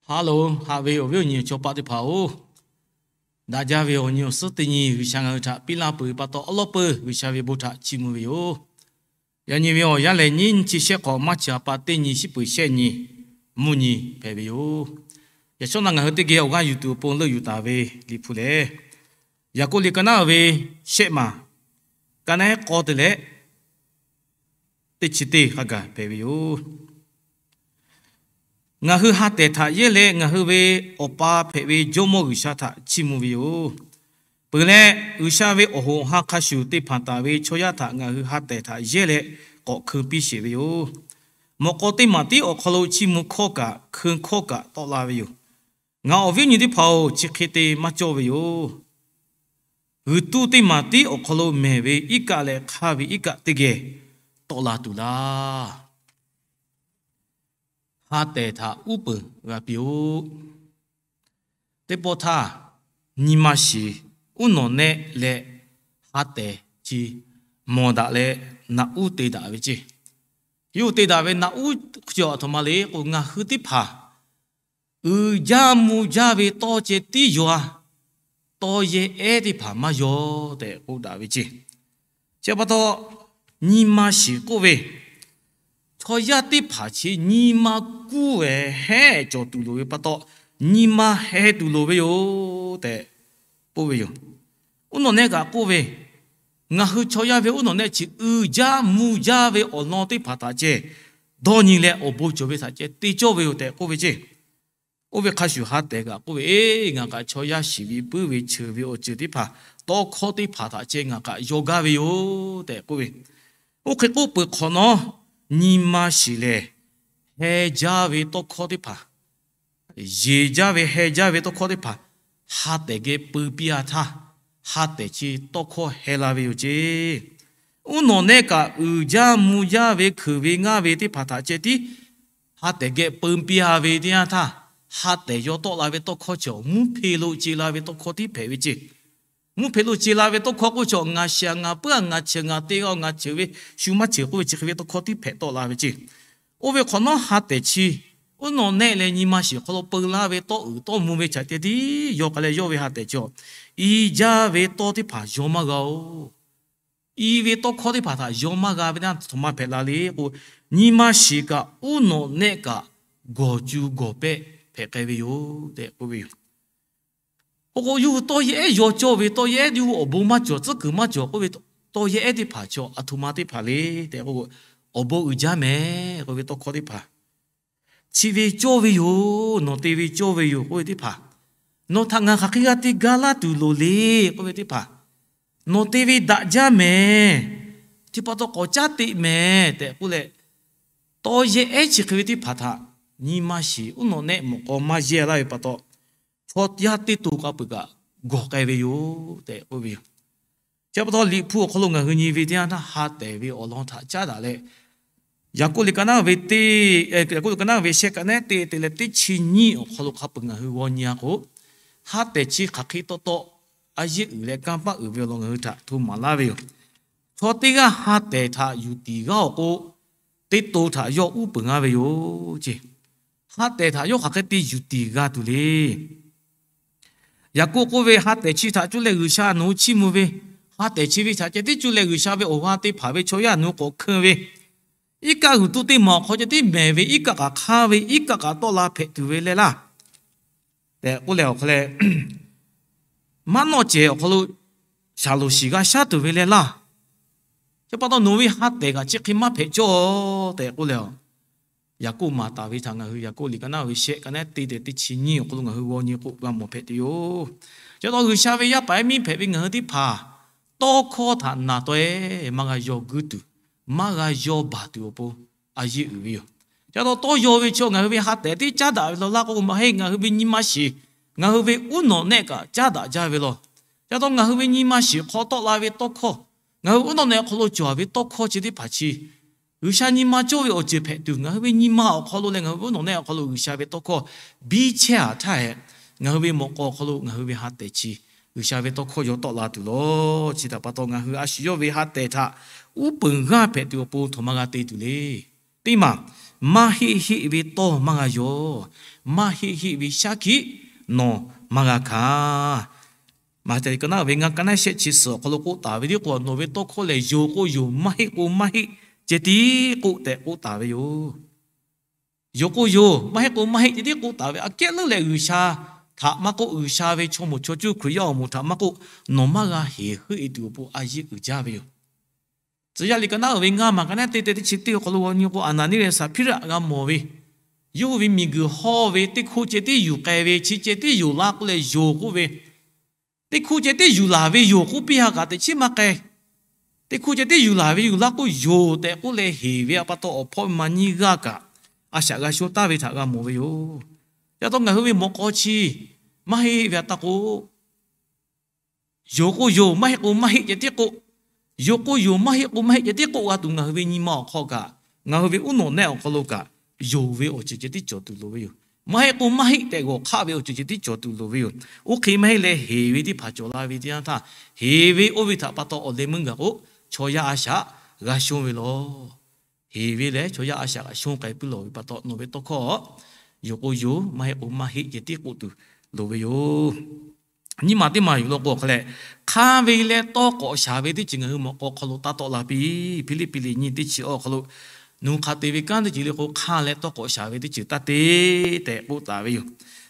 Haˉ loˬ, haꞈ ve awˬ viˉ awˬ nyi awˬ chaw paˆ teˇ hpaˍ-oˬ, daꞈ jaˇ ve awˬ nyi awˬ suhˉ teˇ nyi G'uiˬsha ngaˬ hui htaꞈ piˇ laˇ peuˬ ve pa taw, awˉ lawˉ peuˬ G'uiˬsha ve bon htaꞈ chiˇ mvuh ve yoˬ. Yaꞈ nyi ve awˬ yanˇ lehˬ, nyiˇ nyi chi shehˆ hk'awꞈ maˇ chi a pa teˇ nyi shiˉ peuˬ shehˆ nyi mvuhˇ nyi hpehꞈ ve yoˬ. Yaꞈ shawˉ naˆ ngaˬ hui teˇ geh awˬ g'aˇ yuˬ tuˬ awˬ pon leuˆ yuˬ taˍ ve Liꞈ hpu lehˬ, Yaˍkoˆ liꞈ ka naˉ ve shehˆ maˬ, ka naˉ k'awˇ te leh teˇ chi teˇ hk'a gaˬ hpehꞈ ve yoˬ. Ngaˬ hui ha tehˬ htaꞈ yehˇ leh ngaˬ hui ve Awˬ pa hpehꞈ ve Jawˇmawˇ G'uiˬsha htaꞈ chiˇ mvuh ve yoˬ. Peuˬ leh, G'uiˬsha ve awˬ hoꞈ awˬ ha hk'a shuˍ te hpanˍ taˍ ve chaw yaˇ htaꞈ ngaˬ hui ha tehˬ htaꞈ yehˇ leh k'awꞈ hkeu piˇ sheˍ ve yoˬ. Mawꞈ k'aw teˇ maˬ tiˉ awˬ hk'aw lo chiˇ mvuh hkawˇ kaꞈ hkeu hkawˇ kaꞈ tawˆ la ve yoˬ. Ngaˬ awˬ viˉ awˬ nyi teˇ hpaˍ-oˬ, chi hk'e te maˇ cawˇ ve yoˬ. G'uiˬ tuˇ teˇ maˬ tiˉ awˬ hk'aw lo mehˬ ve iˉ kaˆ leh hk'aˇ ve iˉ kaˆ teˇ geh tawˆ la tuˬ laˇ. Ha tehˬ htaꞈ uˉ peunˍ g'a piˇ-oˆ. Teˇ pawˆ htaˇ, nyi ma shiˍ, uˉ nawˬ nehˆ leh ha tehˬ chi mawˬ daꞈ leh naꞈ uˉ te daꞈ ve ceˇ. Yawˇ hui te daꞈ ve naꞈ uˉ chi aˬ htoꞈ ma le k'o, ngaˬ hui teˇ hpaˍ uiˍ jaˇ mvuh jaˇ ve tawˇ ceh tiˉ yaw-a, tawˇ yehˇ ehˉ teˇ hpaˍ maˇ yaw tehꞈ k'oˆ daꞈ ve ceˇ. Chi pa taw, nyi ma shiˍ k'oˆ ve, chaw yaˇ teˇ hpaˍ chi nyi ma kuˇ ve hehˉ cawˬ tuˬ loˍ ve pa taw, nyi ma heh tuˬ loˍ ve yoˬ tehꞈ k'oˆ ve yoˬ. Uˉ nawˬ nehˆ kaꞈ k'oˆ ve, ngaˬ hui chaw yaˇ ve uˉ nawˬ nehˆ chi uiˍ jaˇ mvuh jaˇ ve awˬ lawn teˇ hpaˍ htaꞈ ceh dawˇ nyi leh awˬ bon cawˬ ve htaꞈ ceh te cawˇ ve yoˬ tehꞈ k'oˆ ve ceˇ. Oˇ ve hk'a shuˍ ha tehˬ kaꞈ k'oˆ ve, Eˇ, ngaˬ kaꞈ chaw yaˇ shiˍ ve puiˉ ve cheuˬ ve awˬ ceuˬ teˇ hpaˍ tawˇ hkawˇ teˇ hpaˍ htaꞈ ceh ngaˬ kaꞈ yaw gaˇ ve yoˬ tehꞈ k'oˆ ve. Oˇ hk'e k'oˆ peuˬ hk'awꞈ nawˉ, nyi ma shiˍ lehˬ, heh jaˇ ve tawˇ hkawˇ teˇ hpaˍ, yeˬ jaˇ ve heh jaˇ ve tawˇ hkawˇ teˇ hpaˍ ha tehˬ geh peu piˇ-a htaˇ, ha tehˬ chi tawˇ hkawˇ heh la ve yoˬ ceˇ. Uˉ nawˬ nehˆ kaꞈ uiˍ jaˇ mvuh jaˇ ve hkeuꞈ ve ngaˇ ve teˇ hpaˍ htaꞈ ceh tiˉ ha tehˬ geh peu piˇ-a ve teˇ yanˇ htaˇ, ha tehˬ yaw tawˆ la ve tawˇ hkawˇ chi mvuhˇ hpeˇ lo ce la ve tawˇ hkawˇ tiˉ hpehꞈ ve ceˇ. Mvuhˇ hpeˇ lo ce la ve tawˇ hkawˇ k'oˆ chaw, ngaˬ shiˍ-a ngaˬ puiˉ-a ngaˬ cheuˬ ngaˬ te-a ngaˬ cheuˬ ve shu maˇ cheuˬ k'oˆ ve chi hk'e ve tawˇ hkawˇ tiˉ hpehꞈ tawˆ la ve ceˇ. Oˇ ve hk'awꞈ nawˉ ha tehˬ chi, uˉ nawˬ nehˆ leh nyi ma shiˍ hk'aw lo peu laˇ ve tawˇ uiˍ tawˇ mvuh ve htaꞈ ceh tiˉ yaw k'ai leh yawˇ ve ha tehˬ chi, i jaˇ ve tawˇ teˇ hpaˍ yaw maˇ g'a-oˬ. I ve tawˇ hkawˇ teˇ hpaˍ htaꞈ yaw maˇ g'a ve teˇ yanˇ htaˇ htoꞈ ma hpehꞈ la le k'o, nyi ma shiˍ kaꞈ uˉ nawˬ nehˆ kaꞈ gawˬ cu gawˬ pehˆ hpehꞈ k'ai ve yoˬ tehꞈ k'oˆ ve yoˬ. Oˇ k'o, yawˇ hui tawˇ yehˇ ehˉ yaw cawˇ ve, tawˇ yehˇ ehˉ yawˇ hui awˬ bon maˇ cawˬ tcuhˉ kuiˬ maˇ cawˬ k'oˆ ve, tawˇ yehˇ ehˉ teˇ hpaˍ chi aˬ htoꞈ ma teˇ hpaˍ le tehꞈ k'o, awˬ bon uiˍ jaˇ mehˍ k'oˆ ve tawˇ hkawˇ teˇ hpaˍ, chi ve cawˇ ve yoˬ, nawˬ te ve cawˇ ve yoˬ k'oˆ ve teˇ hpaˍ, nawˬ htaꞈ ngaˬ hk'aˬ hk'e g'a te gaˇ laˇ tuˬ loˍ le k'oˆ ve teˇ hpaˍ, nawˬ te ve daꞈ jaˇ mehˍ, chi pa taw k'awꞈ caˉ teꞈ mehˍ tehꞈ k'oˆ leh, tawˇ yehˇ ehˉ chi hk'e ve teˇ hpaˍ htaꞈ nyi ma shiˍ uˉ nawˬ nehˆ mawꞈ k'aw maˇ yehˇ laˇ ve pa taw, chaw yaˇ teˇ to k'a peuˬ kaꞈ gawˬ k'ai ve yoˬ tehꞈ k'oˆ ve yoˬ. Chi pa taw Liꞈ hpu awˬ hk'aw lo ngaˬ hui nyi ve teˇ yanˇ htaˇ ha tehˬ ve awˬ lawn htaꞈ caˉ daꞈ leh, Yaˍkoˆ liꞈ ka naˉ ve teˇ, Yaˍkoˆ liꞈ ka naˉ ve shehˆ ka naˉ te te leh teˇ chi nyiˇ awˬ hk'aw lo hk'a peuˬ ngaˬ hui g'aw nyi-a k'o, ha tehˬ chi hk'aˬ hk'e tawˆ tawˆ a yeˇ uiˍ leh kanˇ paˆ uiˍ ve awˬ lawn ngaˬ hui htaꞈ hto maˍ laˇ ve yoˬ. Chaw teˇ g'aˇ ha tehˬ htaꞈ yuˬ tiˍ g'aˇ awˬ k'o, teˇ to htaꞈ yawˇ uˉ peunˍ g'a ve yoˬ ceˇ. Ha tehˬ htaꞈ yawˇ hk'aˬ hk'e te yuˬ tiˍ g'a tuˬ le. Yaˍkoˆ k'oˆ ve, ha tehˬ chi htaꞈ cuˇ leh G'uiˬsha nawˬ hui chiˇ mvuh ve, ha tehˬ chi ve htaꞈ ceh tiˉ cuˇ leh G'uiˬsha ve awˬ ha teˇ hpaˍ ve chaw yaˇ nawˬ hui k'awꞈ hkeu ve, iˉ kaˆ g'uiˬ tuˇ teˇ maˬ awˬ hk'aw ceh tiˉ mehˍ ve iˉ kaˆ kaꞈ hk'aˇ ve iˉ kaˆ kaꞈ tawˆ la hpehꞈ tuˬ ve leh laˇ tehꞈ k'oˆ leh awˬ hk'aw leh, maˇ nawˆ cehˬ awˬ hk'aw lo shaˍ loˍ shiˍ g'a shaˉ tuˬ ve leh laˇ. Chi pa taw nawˬ ve ha tehˬ kaꞈ chi hk'e maˇ hpehꞈ cawˇ tehꞈ k'oˆ leh, Yaˍkoˆ maˍ taˍ ve htaꞈ ngaˬ hui Yaˍkoˆ liꞈ ka naˉ ve shehˆ ka naˉ te te teˇ chi nyiˇ awˬ hk'aw lo ngaˬ hui g'aw nyi k'o g'a mawˬ hpehꞈ tuˬ yoˬ. Chi pa taw G'uiˬsha ve yaˇ paˍ yaˇ miˇ hpehꞈ ve ngaˬ hui teˇ hpaˍ tawˇ hkawˇ htaꞈ naˬ taw-e maˇ g'a yaw guiˇ tuˬ, maˇ g'a yaw baˬ tuˬ awˬ pon a yeˇ uiˍ ve yoˬ. Chi pa taw tawˇ yaw ve chaw ngaˬ hui ve ha tehˬ tiˉ caˉ daꞈ ve law laˇ k'o, maˇ heˆ, ngaˬ hui ve nyi ma shiˍ, ngaˬ hui ve uˉ nawˬ nehˆ kaꞈ caˉ daꞈ jaˇ ve law. Chi pa taw ngaˬ hui ve nyi ma shiˍ hk'aw tawˆ la ve tawˇ hkawˇ, ngaˬ hui uˉ nawˬ nehˆ awˬ hk'aw lo cawˬ ve tawˇ hkawˇ chi teˇ hpaˍ chi G'uiˬsha nyi ma cawˇ ve awˬ ceuˬ hpehꞈ tuˬ, ngaˬ hui ve nyi ma awˬ hk'aw lo leh ngaˬ hui ve uˉ nawˬ nehˆ awˬ hk'aw lo G'uiˬsha ve tawˇ hkawˇ biˇ chehˇ-a htaˇ hehꞈ, ngaˬ hui ve mawꞈ k'aw awˬ hk'aw lo ngaˬ hui ve ha tehˬ chi G'uiˬsha ve tawˇ hkawˇ yaw tawˆ la tuˬ law. Chi htaꞈ pa taw ngaˬ hui a shu yawˇ ve ha tehˬ htaꞈ uˉ peunˍ g'aˇ hpehꞈ tuˬ awˬ pon htoꞈ ma g'a te tuˬ le. Teˇ maˬ, maˇ heˆ heˆ ve tawˇ maˇ g'a yaw. Maˇ heˆ heˆ ve shaˉ hkiˆ nawˬ maˇ g'a hkanˍ. Maꞈhtehˍ liꞈ ka naˉ ve ngaˇ, ka naˉ shehˆ chi suhˍ awˬ hk'aw lo k'oˆ taˍ ve tiˉ k'o, nawˬ ve tawˇ hkawˇ lehˬ, yonˍ k'o yonˍ, maˇ heˆ k'o maˇ heˆ ceh tiˉ k'oˆ tehꞈ k'oˆ taˍ ve yoˬ. Yonˍ k'o yonˍ, maˇ heˆ k'o maˇ heˆ ceh tiˉ k'oˆ taˍ ve, aꞈ kehˉ leuˉ leh G'uiˬsha htaꞈ maˇ k'oˆ, G'uiˬsha ve chaw moˍ chaw cuˇ Hkriꞈ yaˇ awˬ moˍ htaꞈ maˇ k'oˆ, nawˬ maˇ g'a heˍ heuˆ e tuˬ awˬ pon a yiˇ uiˍ jaˇ ve yoˬ. Tcuh yaˇ liꞈ ka naˉ ve ngaˇ maˬ ka naˉ te te teˇ chi teˇ awˬ hk'aw lo g'aw nyi k'o, Aˍnaˍniˆ leh Saˍhpiˇraꞈ g'a mawˬ ve, yawˇ hui ve miˬguiˬ hawˇ ve teˇ hkoˇ ceh tiˉ yuˬ k'ai ve, chi ceh tiˉ yonˍ laˇ k'oˆ leh yonˍ k'oˆ ve, teˇ hkoˇ ceh tiˉ yuˬ laˬ ve yonˍ k'oˆ piˇ ha kaꞈ teꞈ chiˉ maˇ k'ai. Teˇ hkoˇ ceh tiˉ yuˬ laˬ ve yuˬ laˇ k'oˆ yonˍ tehꞈ k'oˆ leh heˍ ve pa taw, awˬ hpawˇ ma nyiˇ g'aˇ kaꞈ a shaꞈ g'a shonˇ taˍ ve htaꞈ g'a mawˬ ve yoˬ. Chi pa taw ngaˬ hui ve mawꞈ k'aw chi maˇ heˆ ve a taˇ k'o, yonˍ k'o yonˍ, maˇ heˆ k'o maˇ heˆ ceh tiˉ k'oˆ, yonˍ k'o yonˍ, maˇ heˆ k'o maˇ heˆ ceh tiˉ k'oˆ g'a tuˬ ngaˬ hui ve nyi ma awˬ hk'aw kaꞈ, ngaˬ hui ve uˉ nawꞈ nehˆ awˬ hk'aw lo kaꞈ, yonˍ ve awˬ ceuˬ ceh tiˉ cawˬ tuˬ loˍ ve yoˬ. Maˇ heˆ k'o maˇ heˆ tehꞈ g'awˬ hk'aˆ ve awˬ ceuˬ ceh tiˉ cawˬ tuˬ loˍ ve yoˬ. Oˇ hk'e maˇ heˆ leh heˍ ve teˇ hpaˍ cawˬ la ve teˇ yanˇ htaˇ, heˍ ve oˇ ve htaꞈ pa taw awˬ leh meuˇ gaˬ k'o, chaw yaˇ a shaꞈ g'a shonˇ ve law. Heˍ ve lehˬ chaw yaˇ a shaꞈ g'a shonˇ k'ai puiˉ lawˬ ve pa taw, nawˬ ve tawˇ hkawˇ yonˍ k'o yonˍ, maˇ heˆ k'o maˇ heˆ ceh tiˉ k'oˆ tuˬ loˍ ve yoˬ. Nyiˇ maˬ teˇ maˬ yuˬ law k'o hk'a leh, hk'anˇ ve leh tawˇ k'awꞈ shaˍ ve teˇ ceuˬ ngaˬ hui mawꞈ k'aw hk'aw lo taˇ tawˆ la piˇ. Hpiˇliˇpiˆ liꞈ nyi teˇ chi awˬ hk'aw lo, nawˬ hui hk'a te ve kanˉ teˇ ceuˬ le k'o, hk'anˇ leh tawˇ k'awꞈ shaˍ ve teˇ ceuˬ taˇ te tehꞈ k'oˆ taˍ ve yoˬ.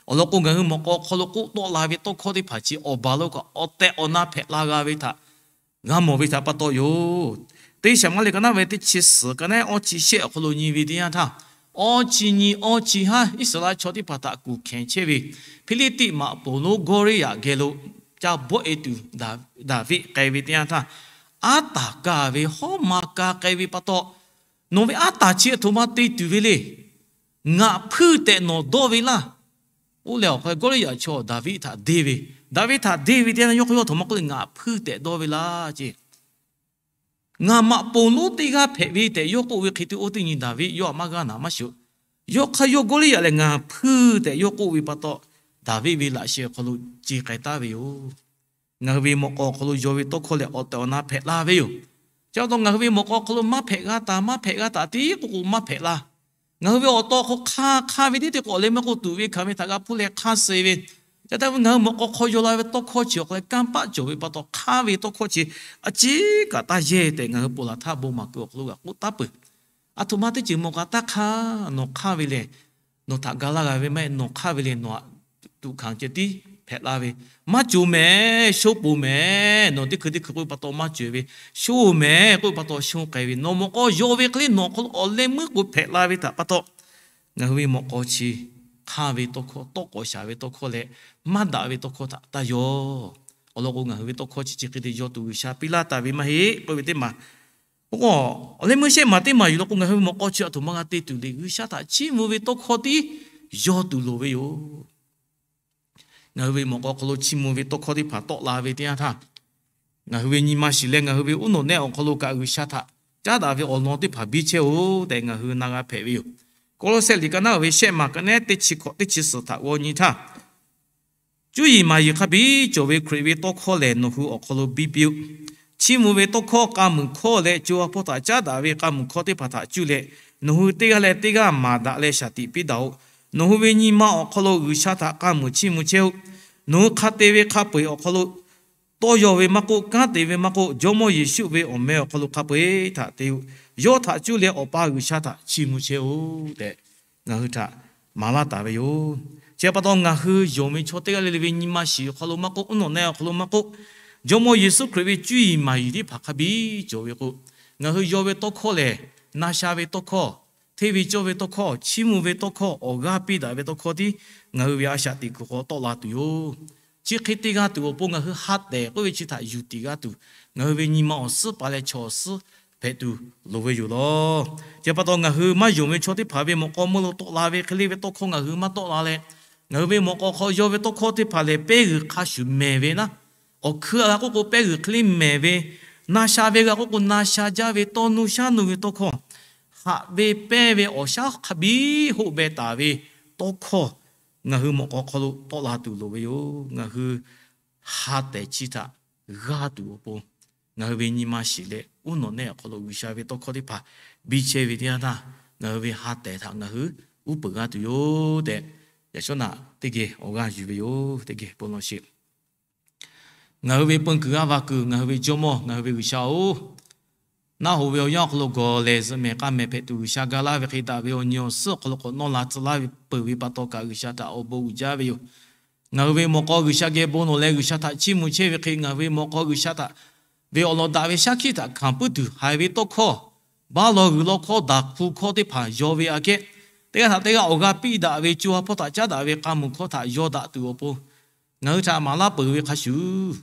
Awˬ lawn k'o, ngaˬ hui mawꞈ k'aw hk'aw lo k'oˆ tawˆ la ve tawˇ hkawˇ teˇ hpaˍ chi awˬ baˬ lo kaꞈ awˬ tehˬ awˬ na hpehꞈ la g'a ve htaꞈ g'a mawˬ ve htaꞈ pa taw yoˬ. Teˇ Saˍmo liꞈ ka naˉ ve teˇ chi suhˍ ka naˉ awˇ chi shehˆ awˬ hk'aw lo nyi ve teˇ yanˇ htaˇ, awˇ chi nyi awˇ chi haˉ Iˉsaˍreˍlaˆ chaw teˇ hpaˍ htaꞈ kuˬ hkehˬ chehˇ ve Hpiˇliˇtiˆ maꞈ poˍ lonˉ Gawˇliˇyaꞈ geh lo ca bawˆ e tuˬ Daˍviˆ k'ai ve teˇ yanˇ htaˇ, aˉ taˍ ka ve hawˉ ma ka k'ai ve pa taw, nawˬ ve aˉ taˍ chi aˬ htoꞈ ma te tuˬ ve le. Ngaˬ hpuiˇ tehꞈ nawˬ dawˇ ve laˇ. Oˇ leh awˬ hk'aw Gawˇliˇyaꞈ chaw Daˍviˆ htaꞈ deˇ ve, Daˍviˆ htaꞈ deˇ ve teˇ yanˇ, yawˇ hk'aw yawˇ htoꞈ ma k'oˆ le, ngaˬ hpuiˇ tehꞈ dawˇ ve laˇ ce. Ngaˬ maꞈ poˍ lonˉ teˇ g'aˇ hpehꞈ ve tehꞈ yawˇ k'oˆ ve hk'e te, oˇ teˇ nyi Daˍviˆ yawˇ htaꞈ maˇ g'aˇ naˍ maˇ shoˍ. Yawˇ hk'aˇ yawˇ Gawˇliˇyaꞈ lehˬ ngaˬ hpuiˇ tehꞈ yawˇ k'oˆ ve pa taw, Daˍviˆ ve laꞈ sheh awˬ hk'aw lo ce k'ai taˍ ve yoˬ. Ngaˬ hui ve mawꞈ k'aw awˬ hk'aw lo yaw ve tawˇ hkawˇ lehˬ awˬ tehˬ awˬ na hpehꞈ la ve yoˬ. Chi pa taw ngaˬ hui ve mawꞈ k'aw awˬ hk'aw lo maˇ hpehꞈ g'a taˍ, maˇ hpehꞈ g'a taˍ tiˉ k'oˆ k'o maˇ hpehꞈ la. Ngaˬ hui ve awˬ taw hk'aw hk'anˇ hk'anˇ ve tiˉ te k'o, awˬ leh meuˇ k'o tuꞈ ve hkanˍ ve htaꞈ g'a hpuˇ leh hk'anˇ suh ve. Chi htaꞈ ngaˬ hui mawꞈ k'aw hk'aw yaw la ve tawˇ hkawˇ chi awˬ hk'aw leh kanˇ paˆ cawˬ ve pa taw, hk'anˇ ve tawˇ hkawˇ chi a ciˉ kaꞈ taˇ yehˇ tehꞈ ngaˬ hui ponˬ laˬ htaˇ bon maˍ keu awˬ hk'aw lo g'a k'oˆ taˉ peuˬ. Aˬ htoꞈ ma teˇ ceuˬ mawˬ kaꞈ taˇ hk'anˇ, nawˬ hk'anˇ ve lehˬ nawˬ htaꞈ ga laˇ g'a ve maˇ heˆ, nawˬ hk'anˇ ve lehˬ nawˬ htaꞈ tuꞈ hkanˍ ceh tiˉ hpehꞈ la ve. Maˇ cawˬ mehˍ, shonˇ poˬ mehˍ, nawˬ teˇ hkui teˇ hkui k'oˆ ve pa taw maˇ cawˬ ve, shonˇ mehˍ k'oˆ ve pa taw shonˇ k'ai ve, nawˬ mawꞈ k'aw yaw ve hk'e le nawˬ hk'aw lo awˬ leh meuˇ k'o hpehꞈ la ve htaꞈ pa taw, ngaˬ hui ve mawꞈ k'aw chi hk'anˇ ve tawˇ hkawˇ, tawˇ k'awꞈ shaˍ ve tawˇ hkawˇ leh maˇ daꞈ ve tawˇ hkawˇ htaꞈ taˇ yaw. Awˬ lawn k'o, ngaˬ hui ve tawˇ hkawˇ chi chi hk'e te yaw tuˬ G'uiˬsha piˇ laˇ taˍ ve maˇ heˆ k'oˆ ve teˇ maˬ. Oˇ k'o, awˬ leh meuˇ shehˆ maˬ teˇ maˬ yuˬ law k'o, ngaˬ hui ve mawꞈ k'aw chi aˬ htoꞈ ma g'a te tuˬ le. G'uiˬsha htaꞈ chiˇ mvuh ve tawˇ hkawˇ tiˉ yaw tuˬ loˍ ve yoˬ. Ngaˬ hui ve mawꞈ k'aw hk'aw lo chiˇ mvuh ve tawˇ hkawˇ teˇ hpaˍ tawˆ la ve teˇ yanˇ htaˇ, ngaˬ hui ve nyi ma shiˍ leh ngaˬ hui ve uˉ nawꞈ nehˆ awˬ hk'aw lo kaꞈ G'uiˬsha htaꞈ caˉ daꞈ ve awˬ lawn teˇ hpaˍ biˇ chehˇ-oˬ tehꞈ ngaˬ hui na g'a hpehꞈ ve yoˬ. Kawˇlawˇsehˆ liꞈ ka naˉ ve shehˆ maˬ ka naˉ teˇ chi hkawꞈ teˇ chi suhˍ htaꞈ g'aw nyi htaˇ, cuˇ yiˍ maˍ yiˍ hk'a biˇ cawˬ ve Hkriꞈ ve tawˇ hkawˇ lehˬ, nawˬ hui awˬ hk'aw lo biˇ piˇ-oˆ. Chiˇ mvuh ve tawˇ hkawˇ k'a muiˬ hkawˇ leh co ha hpawˇ htaꞈ caˉ daꞈ ve k'a muiˬ hkawˇ teˇ hpaˍ htaꞈ cuˇ leh, nawˬ hui teˇ g'aˇ leh teˇ g'aˇ maˍ daꞈ leh shaˍ tiꞈ piˇ daꞈ-oꞈ. Nawˬ hui ve nyi ma awˬ hk'aw lo G'uiˬsha htaꞈ k'a muiˬ chiˇ mvuh chehˇ-oˆ. Nawˬ hui hk'a te ve hk'a peu-eˬ awˬ hk'aw lo tawˇ yaw ve maˇ k'oˆ, kanˉ te ve maˇ k'oˆ, Jawˇmawˇ Yeˍsuˆ ve awˬ meh awˬ hk'aw lo hk'a peu-eˬ htaꞈ te-oˆ. Yawˇ htaꞈ cuˇ leh Awˬ pa G'uiˬsha htaꞈ chiˇ mvuh chehˇ-oˆ tehꞈ, ngaˬ hui htaꞈ maˍ laˇ taˍ ve yoˬ. Chi pa taw, ngaˬ hui yonˍ ve chaw teˇ g'aˇ le le ve nyi ma shiˍ awˬ hk'aw lo maˇ k'oˆ, uˉ nawꞈ nehˆ awˬ hk'aw lo maˇ k'oˆ, Jawˇmawˇ Yeˍsuˆ Hkriꞈ ve cuˇ yiˍ maˍ yiˍ teˇ hpaˍ hk'a biˇ cawˬ ve k'o, ngaˬ hui yaw ve tawˇ hkawˇ lehˬ, na sha ve tawˇ hkawˇ, hteˇ ve cawˇ ve tawˇ hkawˇ, chiˇ mvuh ve tawˇ hkawˇ, awˬ g'aˇ piˇ daꞈ ve tawˇ hkawˇ tiˉ ngaˬ hui ve a shaꞈ teꞈ kuiˬ hk'aw tawˆ la tuˬ yoˬ. Chi hk'e te g'a tuˬ awˬ pon ngaˬ hui ha tehˍ k'oˆ ve chi htaꞈ yuˬ tiˍ g'a tuˬ, ngaˬ hui ve nyi ma awˬ suhˉ pa leh chaw awˬ suhˉ hpehꞈ tuˬ loˍ ve yoˬ law. Chi pa taw, ngaˬ hui maˇ yonˍ ve chaw teˇ hpaˍ ve mawꞈ k'aw meuˇ lo tawˆ la ve hk'e le ve tawˇ hkawˇ ngaˬ hui maˇ tawˆ la leh, ngaˬ hui ve mawꞈ k'aw hk'aw yaw ve tawˇ hkawˇ teˇ hpaˍ lehˬ, pehˇ g'uiˬ hk'a shuˍ mehˍ ve naˉ, awˬ hkui a g'a k'oˆ k'o, pehˇ g'uiˬ hk'e le mehˍ ve, na sha ve g'a k'oˆ k'o, na sha jaˇ ve tawˇ nuˇ shaˉ nuˇ ve tawˇ hkawˇ, haꞈ ve pehˇ ve awˬ shaˉ hk'a biˇ hoˆ beh taˍ ve tawˇ hkawˇ ngaˬ hui mawꞈ k'aw hk'aw lo tawˆ la tuˬ loˍ ve yoˬ. Ngaˬ hui ha tehˍ chi htaꞈ g'a tuˬ awˬ pon, ngaˬ hui ve nyi ma shiˍ leh uˉ nawꞈ nehˆ awˬ hk'aw lo G'uiˬsha ve tawˇ hkawˇ teˇ hpaˍ biˇ chehˇ ve teˇ yanˇ htaˇ, ngaˬ hui ve ha tehˬ htaꞈ ngaˬ hui uˉ peunˍ g'a tuˬ yoˬ tehꞈ, yaꞈ shawˉ naꞈ teˇ geh awˬ g'aˇ yuˬ ve yoˬ. Teˇ geh bon lawˬ sheˍ. Ngaˬ hui ve peun kuiˬ g'aˇ va kuiˬ, ngaˬ hui ve Jawˇmawˇ, ngaˬ hui ve G'uiˬsha-oˬ, naˆ hoꞈ ve awˬ yanˇ awˬ hk'aw lo gawˬ lehˬ zuhꞈ mehˍ k'a mehˍ hpehꞈ tuˬ G'uiˬsha ga laˇ ve hk'e, daꞈ ve awˬ nyi awˬ suhˉ awˬ hk'aw lo k'awꞈ nawˇ la tcuh laˇ ve peuˬ ve pa taw kaꞈ, G'uiˬsha htaꞈ awˬ bon uiˍ jaˇ ve yoˬ. Ngaˬ hui ve mawꞈ k'aw G'uiˬsha geh bon lawˬ leh, G'uiˬsha htaꞈ chiˇ mvuh chehˇ ve hk'e, ngaˬ hui ve mawꞈ k'aw G'uiˬsha htaꞈ ve awˬ lawn daꞈ ve shaˉ hkiˆ htaꞈ hkanˍ puiˉ tuˬ, haiˬ ve tawˇ hkawˇ, baˆ law g'uiˬ law hkawˇ, daꞈ hku hkawˇ teˇ hpaˍ yaw ve aꞈ kehˉ, teˇ g'aˇ htaꞈ teˇ g'aˇ awˬ g'aˇ piˇ daꞈ ve co ha hpawˇ htaꞈ caˉ daꞈ ve k'a muiˬ hkawˇ htaꞈ yaw daꞈ tuˬ awˬ pon, ngaˬ hui htaꞈ maˍ laˇ peuˬ ve hk'a shuˍ,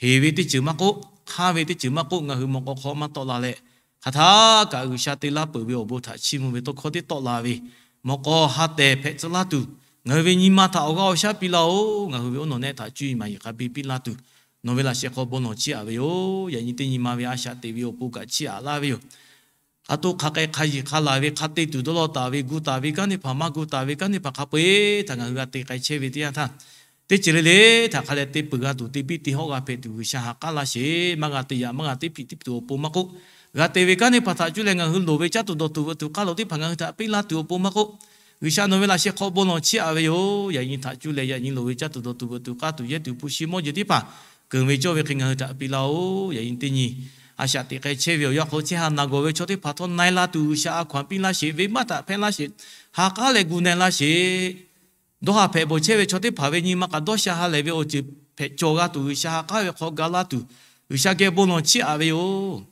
heˍ ve teˇ ceuˬ maˇ k'oˆ, hk'aˇ ve teˇ ceuˬ maˇ k'oˆ, ngaˬ hui mawꞈ k'aw hk'aw maˇ tawˆ la leh, hk'aˬ htaˇ kaꞈ G'uiˬsha te laˇ peuˬ ve awˬ bon htaꞈ chiˇ mvuh ve tawˇ hkawˇ teˇ tawˆ la ve, mawꞈ k'aw ha tehˬ hpehꞈ tcuh laˇ tuˬ, ngaˬ hui ve nyi ma htaꞈ awˬ g'aˇ awˬ shaˉ piˇ laˇ-oˬ. Ngaˬ hui ve oˉ nawˬ nehˆ htaꞈ cuˇ yiˍ maˍ yiˍ hk'a biˇ piˇ laˇ tuˬ, nawˬ ve laꞈ sheh hk'aw bon lawˬ chiˇ aꞈ ve yoˬ. Yaꞈ nyi teˇ nyi ma ve a shaꞈ teꞈ ve awˬ pon kaꞈ chiˇ aꞈ laˇ ve yoˬ. Hk'a to hk'a k'ai hk'a yiˬ hk'a laˬ ve hk'a te tuˬ dawˇ law taˍ ve, gu taˍ ve kanˉ teˇ hpaˍ, maˇ gu taˍ ve kanˉ teˇ hpaˍ hk'a peu-eˬ htaꞈ ngaˬ hui g'a te k'ai chehˇ ve teˇ yanˇ htaˇ, teˇ ceuˬ le le htaꞈ hk'a leh te peuˬ g'a tuˬ, te biˇ te hawˆ g'a hpehꞈ tuˬ G'uiˬsha ha k'aˉ laˇ sheˍ. Maˇ g'a te yaꞈ, maˇ g'a teˇ hpiꞈ teˇ tuˬ awˬ pon maˇ k'oˆ, g'a te ve kanˉ teˇ hpaˍ htaꞈ cuˇ leh ngaˬ hui loˍ ve caˇ tuˬ dawˬ tuˬ veuꞈ tuˬ k'aˇ lo teˇ hpaˍ ngaˬ hui htaꞈ piˇ laˇ tuˬ awˬ pon maˇ k'oˆ, G'uiˬsha nawˬ ve laꞈ sheh hk'aw bon lawˬ chiˇ aꞈ ve yoˬ. Yaꞈ nyi htaꞈ cuˇ leh yaꞈ nyi loˍ ve caˇ tuˬ dawˬ tuˬ veuꞈ tuˬ k'aˇ tuˬ yehˇ tuˬ hpu shi mawˇ jeˬ teˇ hpaˍ keunˍ ve cawˇ ve hk'e ngaˬ hui htaꞈ piˇ laˇ-oˬ. Yaꞈ nyi teˇ nyi a shaꞈ teꞈ k'ai chehˇ ve awˬ yanˇ hk'aw lo chehˇ ha naˬ gawˬ ve chaw teˇ hpaˍ htawˇ na-e la tuˬ G'uiˬsha a hkaw-anˬ piˇ laˇ sheˍ. Venˇbaˆ htaꞈ hpehˇ laˇ sheˍ. Ha k'aˉ leh gu na-e laˇ sheˍ. Dawˇ ha hpehꞈ bawˬ chehˇ ve chaw teˇ hpaˍ ve nyi ma kaꞈ dawˇ sha ha lehˬ ve awˬ ceuˬ hpehꞈ cawˬ g'a tuˬ, G'uiˬsha ha k'aˉ ve hk'aw ga laˇ tuˬ, G'uiˬsha geh bon lawˬ chiˇ aꞈ ve yoˬ.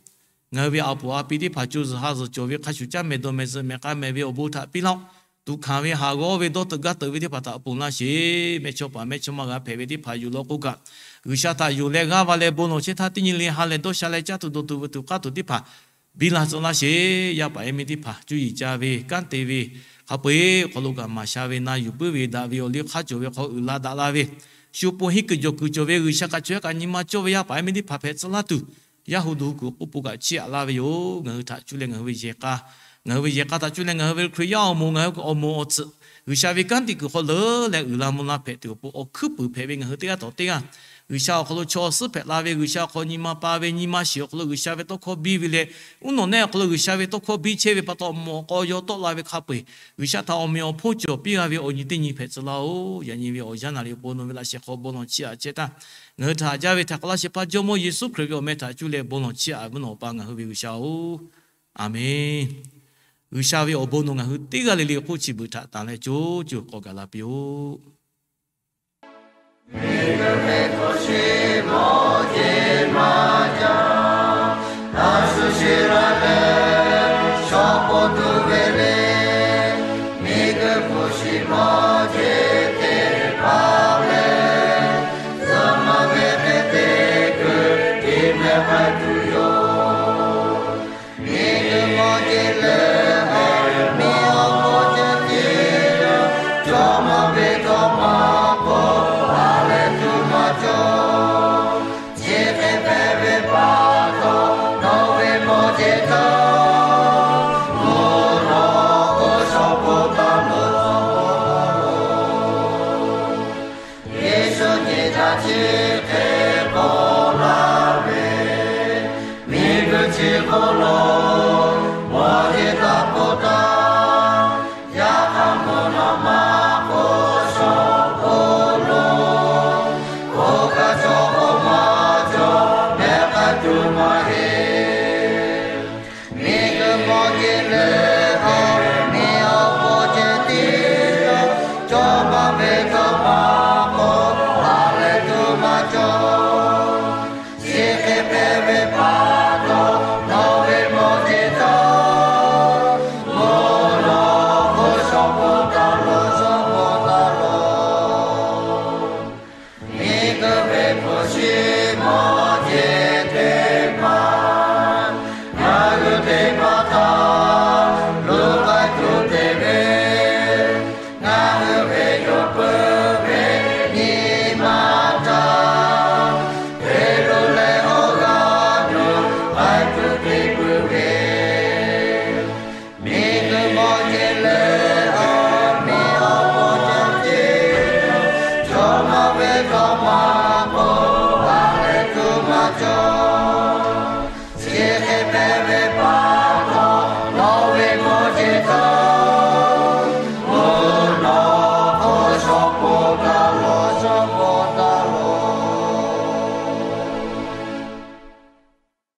Ngaˬ hui ve a poˍ a pi teˇ hpaˍ co zuhˬ ha zuhˬ cawˬ ve hk'a shuˍ caˇ mehˍ dawˬ mehˍ zuhꞈ mehˍ k'a mehˍ ve awˬ bon htaꞈ piˇ laˇ-oˆ. Tuꞈ hkanˍ ve haˍ g'awˇ ve dawˇ teuꞈ gaˇ teuꞈ ve teˇ hpaˍ htaꞈ ponˬ laˇ sheˍ. Mehˇchawˇ paˍ mehˇchawˇma g'a hpehꞈ ve teˇ hpaˍ yuˬ law k'o kaꞈ, G'uiˬsha htaꞈ yonˍ leh g'aˇ va leh bon lawˬ chehˇ htaˇ, teˇ nyi le ha lehˬ dawˇ sha leh caˇ tuˬ dawˬ tuˬ veuꞈ tuˬ k'aˇ tuˬ teˇ hpaˍ biˇ la tcuh laˇ sheˍ. Yaˇ paˍ yaˇ miˇ teˇ hpaˍ cuˇ yiˍ ca ve kanˉ te ve, hk'a peu-eˬ awˬ hk'aw lo kaꞈ maˍ sha ve, na yuˬ puiˉ ve, daꞈ ve awˬ liˇ hk'aˇ cawˬ ve hk'aw uiˍ la daꞈ la ve, shu pon hiˉ kuiˬ jawˬ kuiˬ cawˬ ve G'uiˬsha kaꞈ chaw yaˇ kaꞈ nyi ma cawˇ ve yaˇ paˍ yaˇ miˇ teˇ hpaˍ hpehꞈ tcuh laˇ tuˬ, yaˇ hu duˬ hu kuiˬ k'oˆ pon kaꞈ chiˇ aꞈ laˇ ve yoˬ. Ngaˬ hui htaꞈ cuˇ leh ngaˬ hui ve yehˬ k'a, ngaˬ hui ve yehˬ k'a htaꞈ cuˇ leh ngaˬ hui ve Hkriꞈ yaˇ awˬ moˍ, ngaˬ hui awˬ moˍ awˬ tsuhꞈ G'uiˬsha ve kanˉ te kuiˬ hk'aw leuˉ leh uiˍ la mvuh la hpehꞈ tuˬ awˬ pon awˬ hkuiˉ puiˍ hpehꞈ ve ngaˬ hui teˇ g'aˇ tawˍ teˇ g'aˇ, G'uiˬsha awˬ hk'aw lo chaw awˬ suhˉ hpehꞈ la ve, G'uiˬsha awˬ hk'aw nyi ma pa ve, nyi ma shiˍ awˬ hk'aw lo G'uiˬsha ve tawˇ hkawˇ biˇ ve leh, uˉ nawˬ nehˆ awˬ hk'aw lo G'uiˬsha ve tawˇ hkawˇ biˇ chehˇ ve pa taw, mawꞈ k'aw yaw tawˆ la ve hk'a peu-eˬ, G'uiˬsha htaꞈ awˬ meꞈ awˬ hponˇ cawˬ piˇ g'a ve awˬ nyi teˇ nyi hpehꞈ tcuh laˇ-oˬ. Yaꞈ nyi ve awˬ yanˇ naˬ liꞈ awˬ pon nawˬ ve laꞈ sheh hk'aw bon lawˬ chiˇ aꞈ chehˇ htaˇ, ngaˬ hui htaꞈ haꞈ jaˇ ve htaꞈ k'awꞈ laˇ shehˍ hpaˇ Jawˇmawˇ Yeˍsuˆ Hkriꞈ ve awˬ meh htaꞈ cuˇ leh bon lawˬ chiˇ aꞈ ve nawˬ pa ngaˬ hui ve G'uiˬsha-oˬ, Aˍmenˍ. G'uiˬsha ve awˬ bon nawˬ ngaˬ hui teˇ g'aˇ le le hk'oˆ chi beuꞈ htaꞈ tanˬ leh co co k'awꞈ gaˬ la piˇ-oˆ.